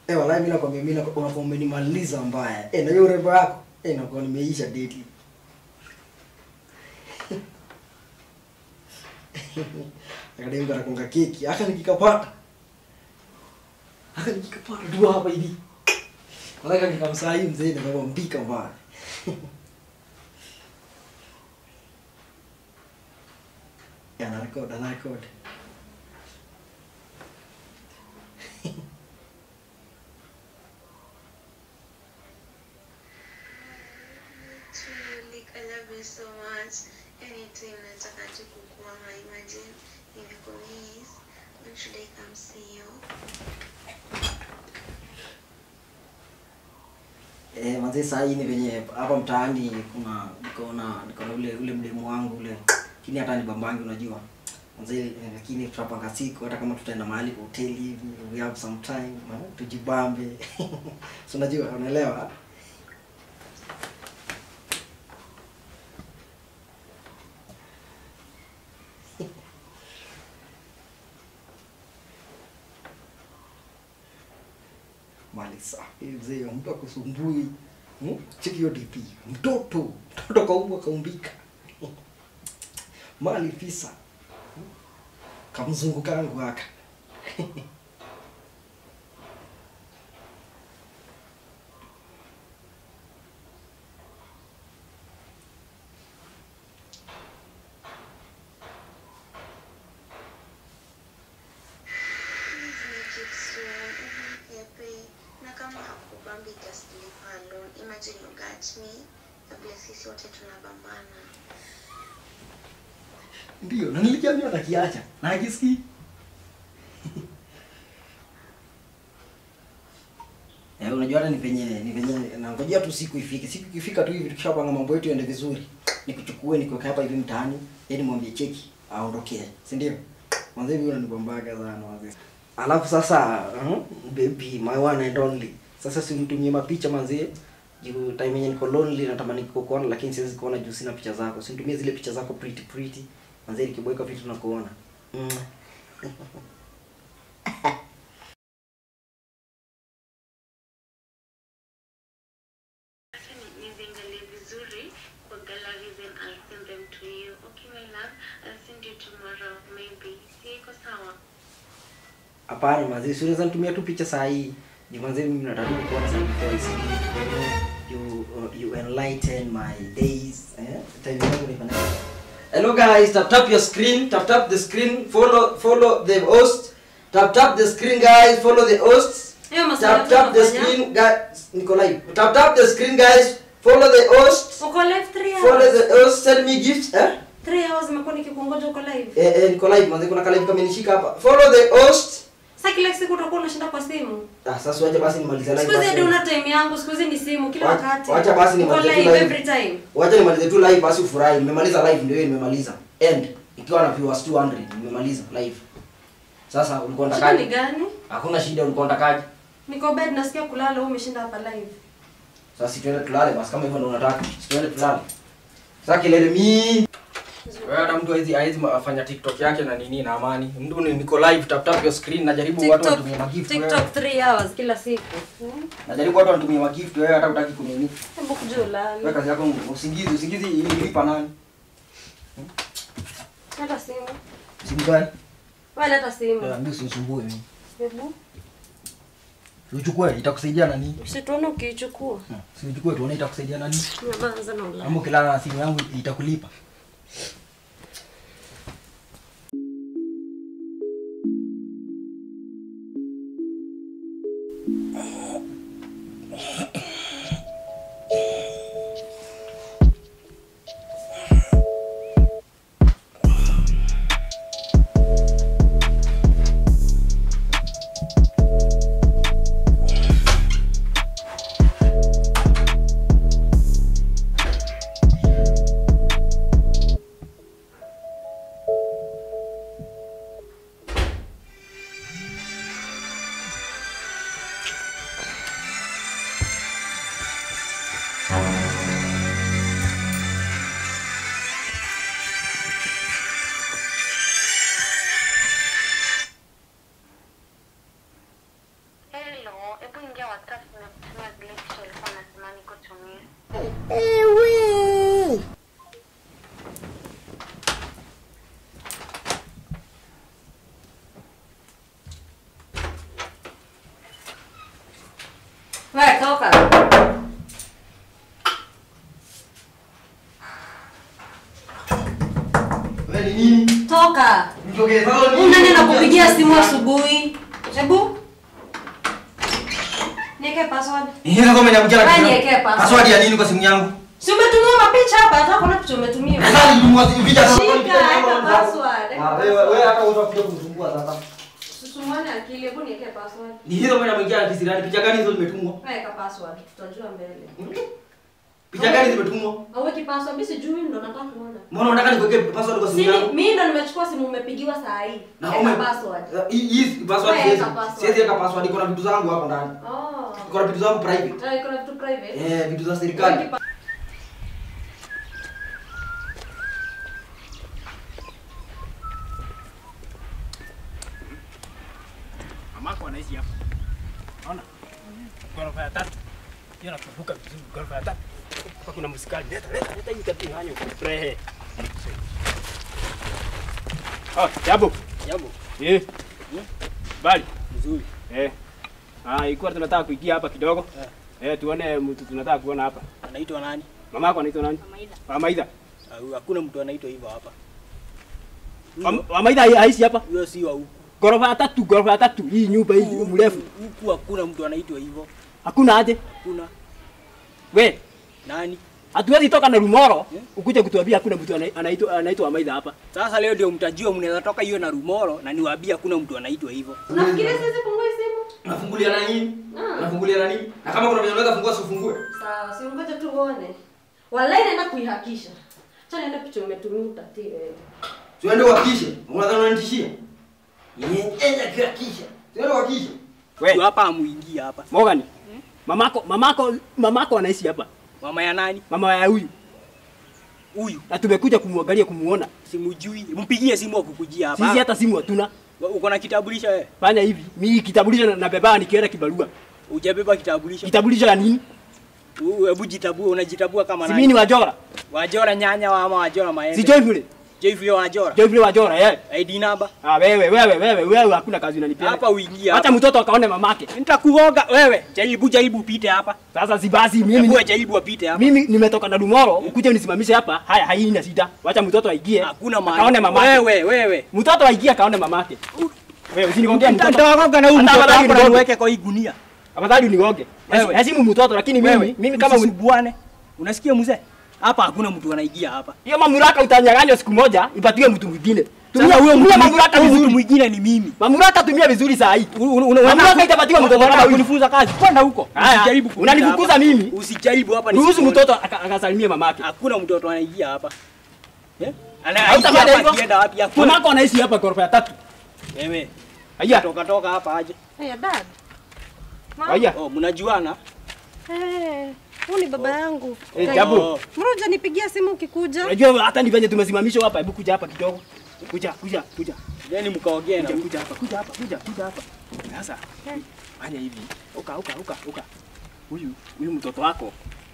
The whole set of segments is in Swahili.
Eh, wallahi mimi nakwambia mimi unakuwa umenimaliza mbaya. Eh, na hiyo urembo wako, eh, nakuwa nimeisha deadly. Akademba nakonga keki, aka nikikapata. Aka nikikapata dua hapa hivi. Wallahi nikamsahii mzee na baba mpika mbaya. Ya na record, na record. I love you so much. Anytime nataka tu kukuona, imagine nimekumiss. When should I come see you? Eh, manze saa hii ni venye hapa mtaani kuna niko na ule mdemu wangu ule. Lakini hata ni bambangi unajua. Manze lakini tutapanga siku hata kama tutaenda mahali kwa hoteli hivi, we have some time, tujibambe. So unajua, unaelewa? Mali safi mzee, mtu akusumbui. Cheki hiyo DP. Mtoto kaumbwa kaumbika. Mali fisa. Kamzungu kangu haka. Please make it soon. Na kama hakubambi, just leave her alone. Imagine you got me. Kabla sisi wote tunabambana. Ndio, na nilikiambia atakiacha. Na hakisikii. Eh, unajua hata ni penye na ngojea tu siku ifike. Siku ikifika tu hivi tukishapanga mambo yetu yaende vizuri. Nikuchukue nikuweke hapa hivi mtaani, yaani mwambie cheki aondokee. Si ndio? Mwanzo hivi unanibambaga sana mwanzo. Alafu sasa baby, my one and only. Sasa si unitumie mapicha manzi. Juu time yenye niko lonely natamani kukuona lakini siwezi kuona juu sina picha zako. Si nitumie zile picha zako pretty pretty. Manzi nikiboeka vitu nakuona. Niziangalie vizuri kwa galleries and I'll send them to you. Okay my love, I'll send you tomorrow maybe. Si iko sawa? Hapana manzi, si unaweza nitumia tu picha saa hii. Ni manzi mimi nataka kuona sana because you enlighten my days. Eh? Time yangu ni fana. Hello guys, tap tap your screen, tap tap the screen, follow the host. Tap tap the screen guys, follow the hosts. Tap tap the screen guys, niko live. Tap tap the screen guys, follow the hosts. Uko live 3 hours. Follow the host, send me gifts, eh? 3 hours nimekuwa nikikungoja uko live. Eh, niko live manze, kuna live kama nishika hapa. Follow the host. Sasa kila siku utakuwa unashinda kwa simu. Ah, sasa wacha basi nimalize live. Siku hizi hadi una time yangu, siku hizi ni simu kila wakati. Wacha basi nimalize tu live every time. Wacha nimalize tu live basi ufurahi. Nimemaliza live ndio hiyo nimemaliza. End. Ikiwa na viewers 200 nimemaliza live. Sasa ulikuwa unatakaje? Shida ni gani? Hakuna shida, ulikuwa unatakaje? Niko bed nasikia kulala, wewe umeshinda hapa live. Sasa si tuende tulale basi kama hivyo ndio unataka. Si tuende tulale. Sasa kelele mingi. Wewe hata mtu haizi afanya TikTok yake na nini na amani. Mtu niko live, tap tap your screen, najaribu watu wanitumie magift. TikTok 3 hours kila siku. Najaribu watu wanitumie magift, wewe hata hutaki kunini. Hebu kuja ulale. Wewe kazi yako usingizi ilipa nani? Hata simu. Simu gani? Wala hata simu. Mimi usinisumbue mimi. Hebu. Uchukue itakusaidia na nini? Usituone ukiichukua. Usichukue tuone itakusaidia na nini? Nyamaza na ulale. Kama ukilala na simu yangu itakulipa. Ni nini? Toka. Nitoke sasa nini? Nani anakupigia simu asubuhi? Hebu niweke password. Ni sasa umeniamkia na niweke password. Password ya nini kwa simu yangu? Si umetumiwa mapicha hapa, hata kuna picha umetumiwa. Sasa nilitumwa picha sasa. Shika password. Ah, wewe hata utakuja kunisumbua sasa. Susumane akili, hebu niweke password. Ni hizo umeniamkia na kisirani, picha gani hizo zimetumwa? Weka password, tutajua mbele. Picha gani zimetumwa? Hauweki password, mimi sijui ndo nataka kuona. Mbona unataka nikuweke password kwa simu yangu? Mimi ndo nimechukua simu umepigiwa saa hii. Na ume password. Hii password siwezi. Siwezi weka password, iko na vitu zangu hapo ndani. Oh. Iko na vitu zangu private. Iko na vitu private. Eh, vitu za serikali. Mamako anaishi hapa. Unaona? Ghorofa ya 3. Hiyo nakumbuka vizuri, ghorofa ya 3. Hapa kuna msikali. Leta leta leta hii kitu hanyo. Frehe. Ah, jambo. Jambo. Eh. Bali. Mzuri. Eh. Ah, ilikuwa tunataka kuingia hapa kidogo. Eh, tuone mtu tunataka kuona hapa. Anaitwa nani? Mamako anaitwa nani? Mamaida. Mamaida. Hakuna mtu anaitwa hivyo hapa. Mamaida haishi hapa? Huyo si wa huku. Ghorofa ya 3, ghorofa ya 3. Hii nyumba hii mrefu. Huku hakuna mtu anaitwa hivyo. Hakuna aje? Hakuna. We, nani? Hatuwezi toka na Rumoro ukuje kutuambia hakuna mtu anaitwa Amaida hapa. Sasa leo ndio mtajua mnaweza toka hiyo na Rumoro na niwaambie hakuna mtu anaitwa hivyo. Unafikiria sisi fungue simu? Nafungulia na nini? Nafungulia na nini? Na kama kuna mwenye anaweza fungua si ufungue. Sawa, si ngoja tu uone. Wallahi naenda kuihakisha. Acha niende picha umetumia utatii wewe. Tuende uhakishe. Unadhani unanitishia? Yeye kuhakisha. Tuende uhakishe. Wewe hapa amuingia hapa. Morgan. Mamako anaishi hapa. Mama ya nani? Mama ya huyu. Huyu. Na tumekuja kumwangalia kumuona. Simujui. Mpigie simu akukujia hapa. Sisi hata simu hatuna. Uko na kitambulisho wewe? Fanya hivi. Mimi kitambulisho nabeba nikienda kibarua. Hujabeba kitambulisho? Kitambulisho ya nini? Hebu jitabue, unajitabua kama nani? Si mimi ni Wajora. Wajora nyanya ama Wajora maembe? Si Joyful. Joyful Wajora. Joyful Wajora, eh. ID number. Ah, wewe hakuna kazi unanipea. Hapa uingie hapa. Acha mtoto akaone mamake. Nitakuoga wewe. Jaribu upite hapa. Sasa si basi mimi. Hebu jaribu upite hapa. Mimi nimetoka na Rumoro, ukuje unisimamishe hapa. Haya, haina shida. Wacha mtoto aingie. Hakuna maana. Akaone mamake. Wewe. Mtoto aingie akaone mamake. Wewe usinigongea mtoto. Nitakuoga na huyu mtoto hapa na niweke kwa hii gunia. Afadhali unigonge. Heshimu mtoto lakini mimi kama usisubuane. Unasikia mzee? Hapa hakuna mtu anaingia hapa. Hiyo mamlaka utanyang'anywa siku moja ipatiwe mtu mwingine. Tumia huyo mamlaka vizuri. Mtu mwingine ni mimi. Mamlaka tumia vizuri saa hii. Mamlaka itapatiwa mtoto kama kunifunza kazi. Kwenda huko. Usijaribu. Unanifukuza mimi. Usijaribu hapa. Ruhusu mtoto akasalimie mamake. Hakuna mtoto anaingia hapa. Eh? Anaingia hapa wapi? Hakuna. Mamako anaishi hapa ghorofa ya 3. Wewe. Haya. Toka hapa aje. Haya dad. Haya. Oh, mnajuana? Eh. Huyu ni baba yangu. Eh, jambo. Mbona hujanipigia simu ukikuja? Unajua hata ni venye tumesimamishwa hapa. Hebu kuja hapa kidogo. Kuja. Then mkaongea na kuja hapa. Kuja hapa. Sasa. Fanya hivi. Uka. Huyu mtoto wako.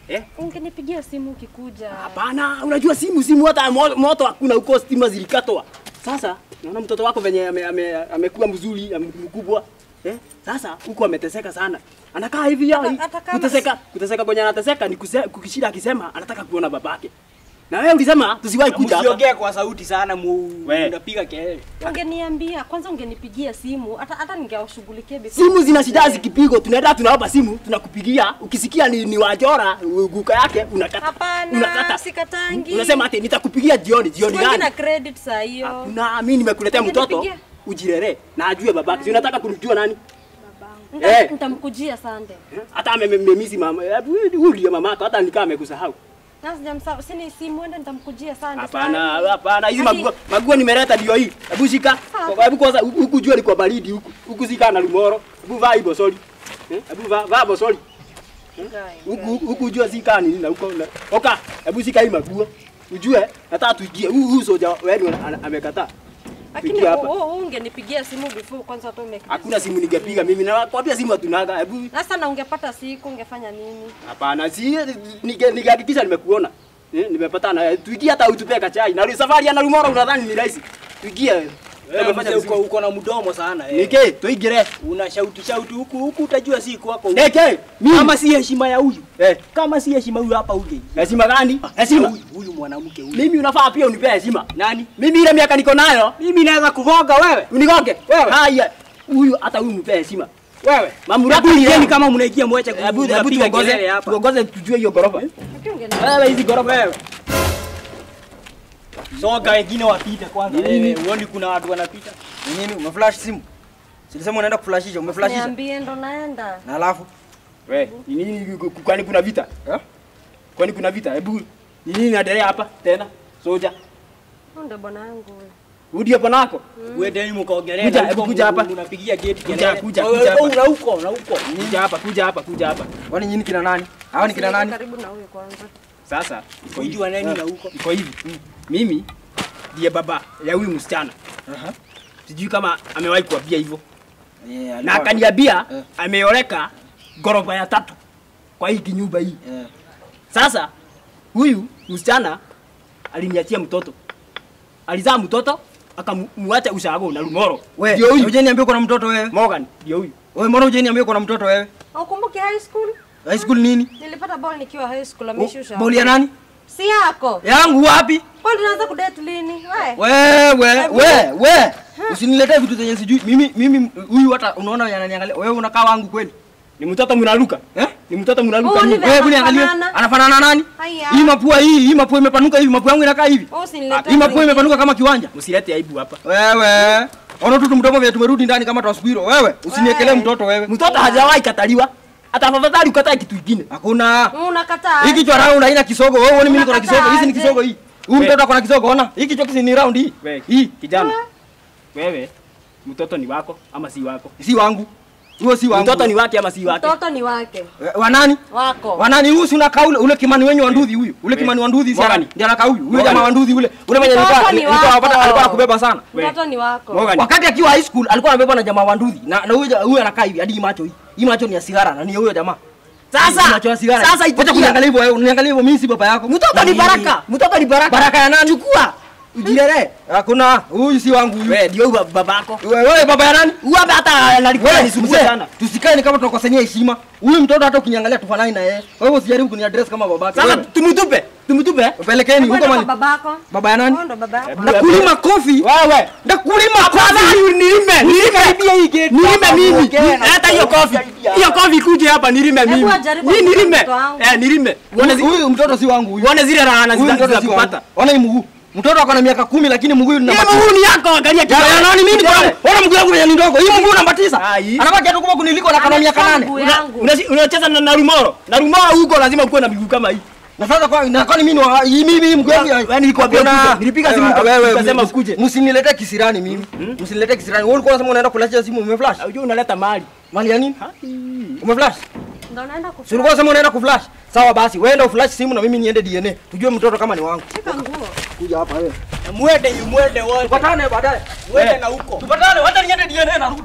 Eh? Ungenipigia simu ukikuja. Hapana, unajua simu hata moto hakuna huko, stima zilikatwa. Sasa naona mtoto wako venye amekuwa mzuri, mkubwa. Eh? Sasa huko ameteseka sana. Anakaa hivi ya kuteseka kwenye anateseka ni kukishida akisema anataka kuona babake. Na wewe ulisema tusiwahi kuja hapa. Usiongee kwa sauti sana, unapiga kelele. Ungeniambia kwanza, ungenipigia simu hata ningewashughulikia before. Simu zina shida zikipigwa, tunaenda tunaomba simu, tunakupigia. Ukisikia ni Wajora guka yake unakata. Hapana, unakata. Sikatangi. Unasema ati nitakupigia jioni gani? Sina credit saa hiyo. Hakuna, mimi nimekuletea mtoto ujirere na ajue babake. Si unataka kunijua nani? Babangu. Nitamkujia Sunday. Hata amememisi mama. Huyu ndiye mamako, hata nikaa amekusahau. Na sijamsahau. Sini simu enda nitamkujia Sunday. Hapana. Hizi maguo nimeleta ndio hii. Hebu shika. Hebu kwanza huku jua ni kwa baridi huku. Huku sika na Rumoro. Hebu vaa hivyo sorry. Hebu vaa bosori. Huku jua sika nini na huko. Oka, hebu shika hii maguo. Ujue nataka tuingie. Huyu soja wenu amekataa. Lakini ungenipigia simu before kwanza hata umeke. Hakuna simu ningepiga mimi na kwambia simu hatunaga. Hebu sasa na ungepata siku ungefanya nini? Hapana, si ningehakikisha nimekuona. Nimepata na tuingie hata utupe kachai. Na safari ya Rumoro unadhani ni rahisi? Tuingie. Wewe uko na mdomo sana eh. Nike, tuigire. Una shauti shauti huku huku utajua si kwako. Nike, mimi kama si heshima ya huyu. Eh. Kama si heshima huyu hapa uje. Heshima gani? Heshima. Huyu mwanamke huyu. Mimi unafaa pia unipee heshima. Nani? Mimi ile miaka niko nayo, mimi naweza kugonga wewe. Unigonge? Wewe. Haya, huyu hata huyu mpe heshima. Wewe. Mamlaka ni kama mnaingia mwache hebu tuongoze hapa. Tuongoze tujue hiyo gorofa. Wewe hizi gorofa wewe. Soga wengine wapita kwanza. Wewe uone kuna watu wanapita. Nini umeflash simu? Silisema unaenda kuflashisha, umeflashisha. Niambie ndo naenda. Na alafu wewe ni nini kwani kuna vita? Eh? Kwani kuna vita? Hebu ni nini inaendelea hapa tena? Soja. Ndio bwana wangu. Rudi bwana wako. Uende mkaongelea. Hebu kuja hapa. Unapigia gate kelele. Kuja kuja hapa. Na huko na huko. Kuja hapa, kuja hapa, kuja hapa. Kwani nyinyi kina nani? Hao ni kina nani? Karibu na huyo kwanza. Sasa iko hivi. Nani na huko? Iko hivi. Mimi ndiye baba ya huyu msichana. Sijui kama amewahi kuambia hivyo. Yeah, na akaniambia ameoleka gorofa ya 3 kwa hii kinyumba hii. Sasa huyu msichana aliniachia mtoto. Alizaa mtoto akamwacha ushago na Rumoro. Ndio huyu. Hujaniambia kuna mtoto wewe? Morgan ndio huyu. Wewe mbona hujaniambia kuna mtoto wewe? Ukumbuke high school? High school nini? Nilipata ball nikiwa high school ameshusha. Ball ya nani? Si yako. Yangu wapi? Kwa nini tunaanza kudate lini? Wewe. Wewe. Usiniletee vitu zenye sijui. Mimi huyu hata unaona ananiangalia. Wewe unakaa wangu kweli? Ni mtoto mnaruka? Eh? Ni mtoto mnaruka. Wewe hebu niangalie. Anafanana nani? Hii mapua hii mapua imepanuka hivi, mapua yangu inakaa hivi. Hii mapua imepanuka kama kiwanja. Usilete aibu hapa. Wewe. Ona tu mdomo vya tumerudi ndani kama twasquiro. Wewe usiniekelee mtoto wewe. Mtoto hajawahi kataliwa. Hata afadhali ukatae kitu kingine. Hakuna. Unakataa. Hiki kichwa round haina kisogo. Wewe uone mimi niko na kisogo. Hizi ni kisogo hii. Huyu mtoto ako na kisogo ona. Hiki kichwa kisi ni round hii. Hii kijana. Wewe mtoto ni wako ama si wako? Si wangu. Huo si wangu. Mtoto ni wake ama si wake? Mtoto ni wake. Wa nani? Wako. Wa nani? Huyu si unakaa ule Kimani wenyu wa nduthi huyu. Ule Kimani wa nduthi sana. Ndiye anakaa huyu. Huyu jamaa wa nduthi ule. Ule mwenye alikuwa anakubeba sana. Mtoto ni wako. Wakati akiwa high school alikuwa anabebwa na jamaa wa nduthi. Na huyu anakaa hivi hadi macho hii. Hii macho ni ya sigara na ni huyo jamaa. Sasa macho ya sigara. Sasa acha kuniangalia hivyo wewe. Uniangalia hivyo mimi si baba yako. Mtoto ni baraka. Mtoto ni baraka. Baraka ya nani? Chukua. Ujilelee. Hakuna. Huyu si wangu huyu. Wewe ndio babako. Wewe baba ya nani? Huyu hata alikuwa nisumbue sana. Tusikae ni kama tunakosania heshima. Huyu mtoto hata ukiniangalia tufanani na yeye. Kwa hivyo usijaribu kuniaddress kama babake. Sasa tumtupe. Tumtupe. Pelekeni huko mali. Babako. Baba ya nani? Ndo babako. Nakulima kofi. Wewe. Nakulima kofi. Nilime. Nilikaribia hii gate. Nilime mimi. Hata hiyo kofi. Hiyo kofi kuje hapa nilime mimi. Mimi nilime. Eh nilime. Huyu mtoto si wangu huyu. Uone zile laana zitazakupata. Ona hii mguu. Mtoto ako na miaka 10 lakini mguu ni namba 9. Mguu ni yako angalia kitu. Ya nani mimi niko na. Ona mguu wangu ni ndogo. Hii mguu namba 9. Anabaki hata kubwa kuniliko na kana miaka 8. Unacheza na Rumoro. Na Rumoro huko lazima ukuwe na miguu kama hii. Na sasa kwa na kwani mimi mimi mguu wangu yani nilikwambia ukuje. Nilipiga simu nikasema ukuje. Msiniletee kisirani mimi. Msiniletee kisirani. Wewe ulikuwa unasema unaenda kulasha simu umeflash. Unajua unaleta mali. Mali ya nini? Umeflash? Ndio naenda kuflash. Si ulikuwa unasema unaenda kuflash? Sawa basi, wewe enda uflash simu na mimi niende DNA. Tujue mtoto kama ni wangu. Shika nguo. Kuja hapa wewe. Muende wote. Tupatane baadaye. Muende na huko. Tupatane, wacha niende DNA narudi.